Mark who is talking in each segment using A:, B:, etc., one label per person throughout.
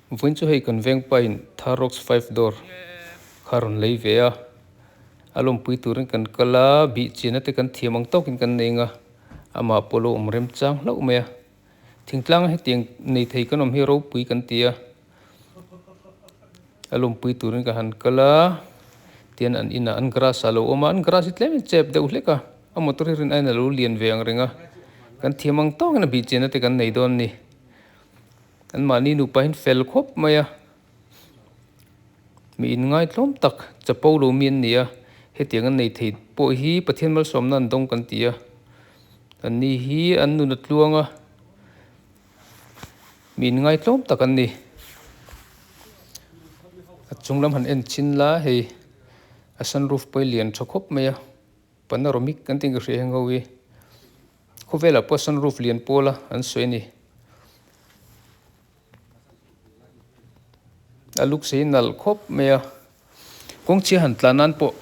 A: Vawiin chu hei kan veng pain Tharox five door kha rawn lei ve a, a lawmpui turin kan kal a, bih chianna te kan thiam ang tawkin kan nei ang a, amah pawh lo awm rem chang hlauh mai a, thingtlang hetiang nei thei kan awm hi ropui kan ti a, a lawmpui turin ka han kal a, tian an inah an grass ah a lo awm a, an grass hi tlem in chep deuh hlek a, a motor hi rin aiin a lo lian ve ang reng a, kan thiam ang tawkin a bih chianna te kan nei dawn a ni. An mahni nupa hian fel khawp mai a, mi inngaithlawm tak chapo lo mi an ni a, hetiang an nei thei pawh hi Pathian malsawmna an dawng kan ti a, an ni hi an nun a tluang a, mi inngaithlawm tak an ni. A chung lam han en chin la hei a sunroof pawh hi lian tha khawp mai a, panoramic kan tih ang ka hria heng ho hi. Khawvelah pawh sunroof lian pawla an sawi a ni. A luk sei nalh khawp mai a, kawngchhia han tlan nan pawh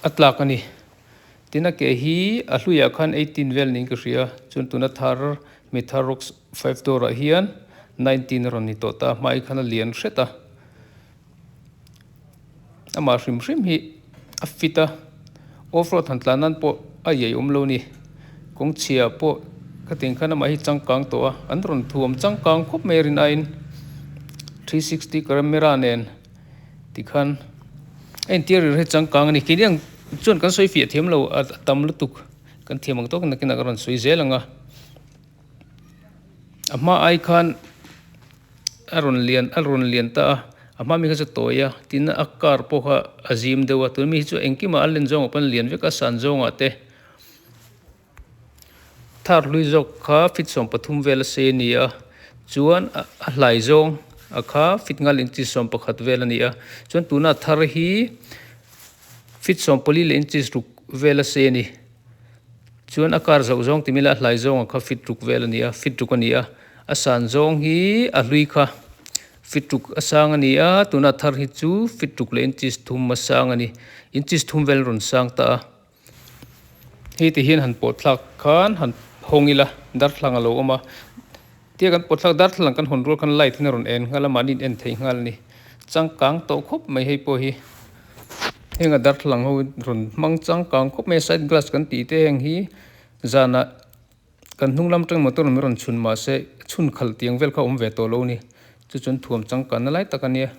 A: a tlak a ni. Tin a ke hi a hluiah khan 18 vel niin ka hria a, chuan tuna thar mi thar rocks five door ah hian 19 a rawn ni tawh ta a, hmai khan a lian hret a. Amah hrim hrim hi a fit a, off road han tlan nan pawh a iai awm lo a ni. Kawngchhia pawh khatiang khan amah hi changkang tawh a, an rawn thuam changkang khawp mai a rin aiin 360 camera nen tikhan a interior hi changkang a ni. Keini ang chuan kan sawi fiah thiam lo a tam lutuk kan thiam ang tawk nakin ah ka rawn sawi zel ang a, a hma ai khan. A rawn lian a rawn lian ta a, a hma mi kha chu tawi a, tin a car pawh kha a zim deuh a, tun mi hi chu engkimah a len zawngah pawh an lian vek a, san zawngah te thar hlui zawk kha feet 13 vel a sei a ni a, chuan a hlai zawng a kha feet ngal inches 11 vel a ni a, chuan tuna thar hi feet 14 leh inches ruk vel a sei a ni. Chuan a car zoh zawng ti mila a hlai zawng ang kha fit ruk vel a ni a, fit ruk a ni a, a san zawng hi a hlui kha fit ruk a sang a ni a, tuna thar hi chu fit ruk leh inches thum a sang a ni, inches thum vel rawn sang ta a. Hei ti hian han pawh thlak khan han hawng ila darthlalang a lo awm a, tia kan pawh thlak darthlalang kan hawn rual khan light hian a rawn en nghal a, mahni in en thei nghal a ni, changkang tawh khawp mai hei pawh hi. Heng a darthlalang ho rawn hmang changkang khawp mai a side glass kan tih te heng hi zanah kan hnung lam atang motor in rawn chhun mahse chhun khalh tiang vel kha a awm ve tawh lo a ni chu chuan thuam changkan na lai tak a nia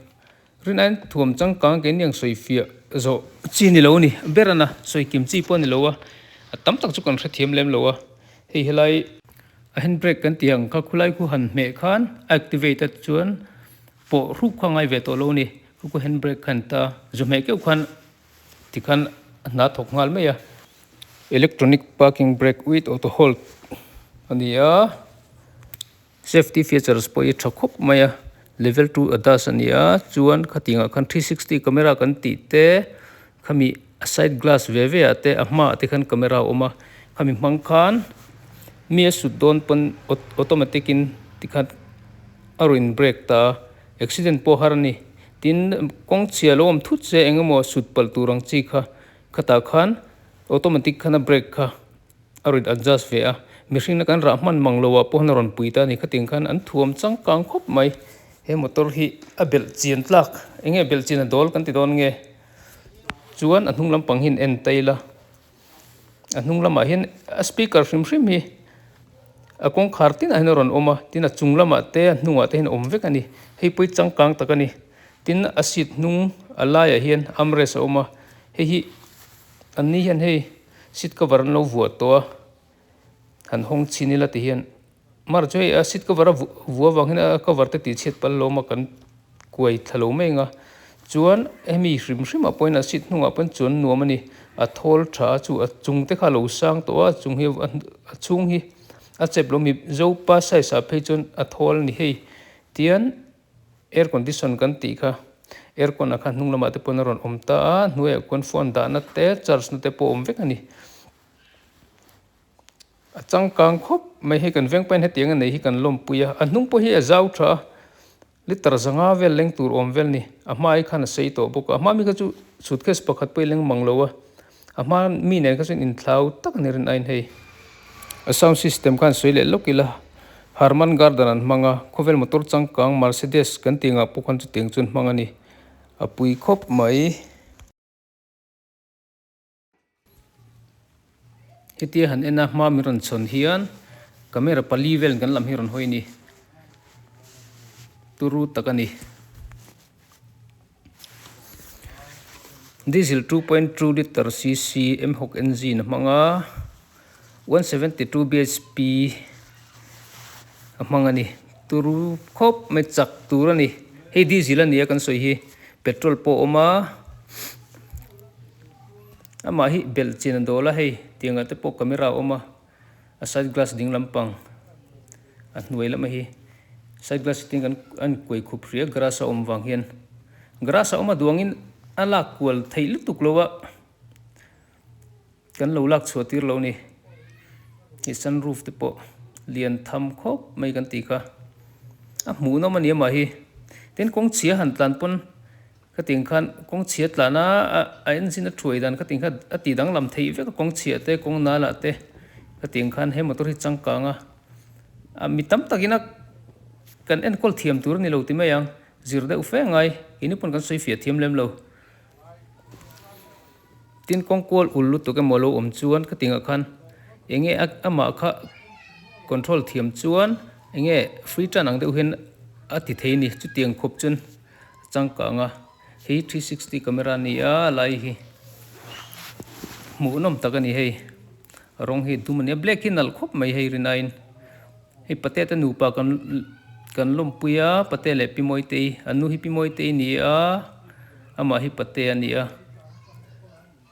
A: rin aiin thuam changkang keini ang sawi fiah zawh chi ni lo a ni ber a na sawi kim chi pawh a ni lo a a tam tak chu kan hrethiam lem lo a hei helai a hand brake kan tih ang kha khulai khu han hmeh khan a activate a chuan pawh hruk kha a ngai ve tawh lo a ni. Khu khu hand brake khan ta zu hmeh keuh khan tikhan a hna thawk nghal mai a. Electronic parking brake with auto hold a ni a, safety features pawh hi a tha khawp mai a, level 2 adas a ni a, chuan khatiangah khan 360 camera kan tih te khami a side glass ve ve ah te a hmaah te khan camera a awm a, khami hmang khan mi a sut dawn pawn automatic in tikhan a rawn in brake ta a. Accident pawh har a ni. Tin, kawng chhia lo awm thut se eng emaw sut palh tur ang chi kha khatah khan automatic khan a brake kha a rawn adjust ve a. Mihringna kan rah hman mang loh ah pawh khan a rawn pui ta a ni. Khatiang khan an thuam changkang khawp mai. He motor hi a belh chian tlak eng nge belh chian a dawl kan ti dawn nge? Chuan a hnung lampang hi an en ta ila. A hnung lamah hian a speaker hrim hrim hi a kawngkhar tinah hian a rawn awm a tin a chung lamah te a hnungah te hian a awm vek a ni hei pawh hi changkang tak a ni tin a seat hnung a laiah hian armrest a awm a hei hi an ni hian hei seat cover an lo vuah tawh a han hawng chhin ila ti hian mar chu hei a seat cover a vuah avang hian a cover te tih chhiat pal lo awm a kan kuai thla lo mai ang a chuan hemi hrim hrim ah pawhin a seat hnungah pawhin chuan nuam a ni a thawl tha a chu a chung te kha a lo sang tawh a chung hi a chhung hi a chep lo mi zopa size ah phei chuan a thawl a ni hei tian air condition kan tih kha aircon ah khan hnung lamah te pawn a rawn awm ta a hnuaiah khuan phone dahna te charge na te pawh a awm vek a ni. A changkang khawp mai hei kan veng pahin hetiang a nei hi kan lawmpui a, a hnung pawh hi a zau tha a, liter zanga vel leng tur awm vel a ni, a hma hi khan a sei tawh bawk a, a hma mi kha chu suitcase pakhat pawh i leng mang lo a, a hma mi nen kha chuan inthlau tak a ni rin aiin hei a sound system khan sawi leh lawk ila. Harman Kardon an hmang a khawvel motor changkang Mercedes kan tih angah pawh khan chutiang chu an hmang a ni a pui khawp mai. Hetia han en a hma min rawn chhawn hian camera pali vel kan lam hi rawn hawi a ni turu tak a ni. Diesel 2.2 litre cc mhawk engine a hmang a 172 bhp a hmang a ni turu khawp mai chak tur a ni hei diesel a ni a kan sawi hi petrol pawh a awm a. Amah hi belh chin a dawl a hei tiangah te pawh camera a awm a a side glass ding lampang a hnuai lamah hi side glass hi tin a inkuai khup hrih a grass a awm vang hian grass a awm a duangin a lak kual theih lutuk lo a kan lo lak chhuah tir lo a ni hei sunroof te pawh lian tham khawp mai kan tih kha a hmuhnawm a ni amah hi tin kawng chhia han tlan pawn. Khatiang khan kawng chhia tlan a, a engine a thuai dan khatiang khan a tih danglam theih vek a, kawng chhia te kawng nal ah te khatiang khan he motor hi changkang a, a mi tam takin a kan enkawl thiam tur a ni lo ti mai ang, zir deuh fe ngai keini pawn kan sawi fiah thiam lem lo. Tin kawng kual ul lutuk emaw lo awm chuan khatiang ah khan enge amah kha control thiam chuan enge free turn ang deuh hian a ti thei a ni chutiang khawp chuan. Changkang a hei 360 camera a ni a lai hi hmuhnawm tak a ni hei rawng hi dum a ni a black hi nalh khawp mai hei rin aiin hei pate te nupa kan kan lawmpui a pate leh pi mawitei an nu hi pi mawitei a ni a amah hi pate a ni a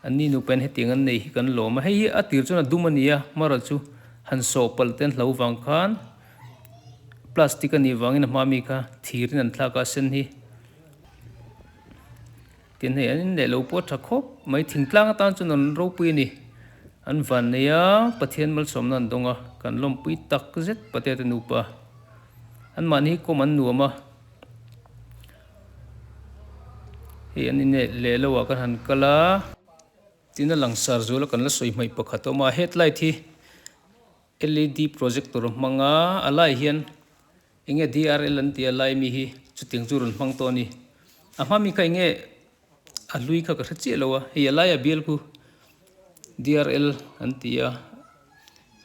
A: an ni nupa in hetiang an nei hi kan lawm a hei hi a tir chuan a dum a ni a hmara chu han sawh palh te an hlo vang khan. Plastic a nih vangin a hma mi kha thirin an thlak a a sen hi tin hei an inleh lo pawh a tha khawp mai thingtlang atan chuan an ropui a ni an van nei a Pathian malsawmna an dawng a kan lawmpui tak zet patea te nupa an mahni hi kawm an nuam a hei an inleh leh lo ah khan han kal a. Tin a langsar zual a kan la sawi hmaih pakhat a awm a headlight hi. Led projector a hmang a, a lai hian enge DRL an tih a lai mi hi chutiang chu rawn hmang tawh a ni. A hma mi kha enge a hlui kha ka hre chiah lo a, hei a laia bial khu DRL an ti a,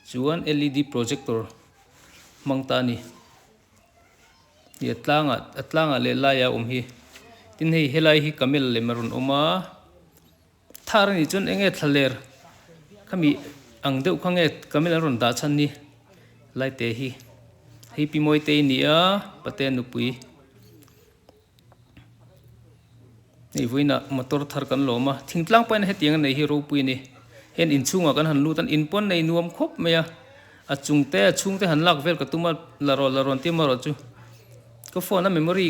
A: chuan led projector hmang ta a ni. Hei a tlangah a tlangah leh laia awm hi, tin hei helai hi camel lem a rawn awm a. Thar anih chuan enge thlaler khami ang deuh kha nge camel an rawn dah chhan ni laite hi hei pi mawite i ni a pate nupui hei vawiinah motor thar kan lawm a thingtlang pawhin hetiang a nei hi ropui a ni heng inchhungah kan han lut a in pawn nei nuam khawp mai a a chung te a chhung te han lak vel ka tum a la rawh la rawn tia marawh chu ka phone a memory.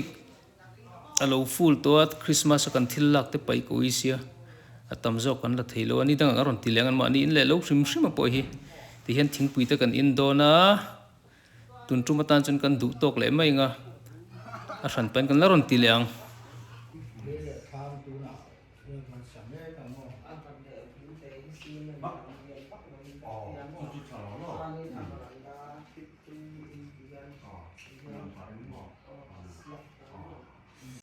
A: A lo full tawh a, Christmas a kan thil lak te paih ko i sia, a tam zawk kan la thei lo a, ni dangah kan rawn ti leh ang an mahni in leh lo hrim hrim a pawh hi ti hian thingpui te kan in dawn a, tun tum atan chuan kan duh tawk leh mai ang a, a hran pahin kan la rawn ti leh ang.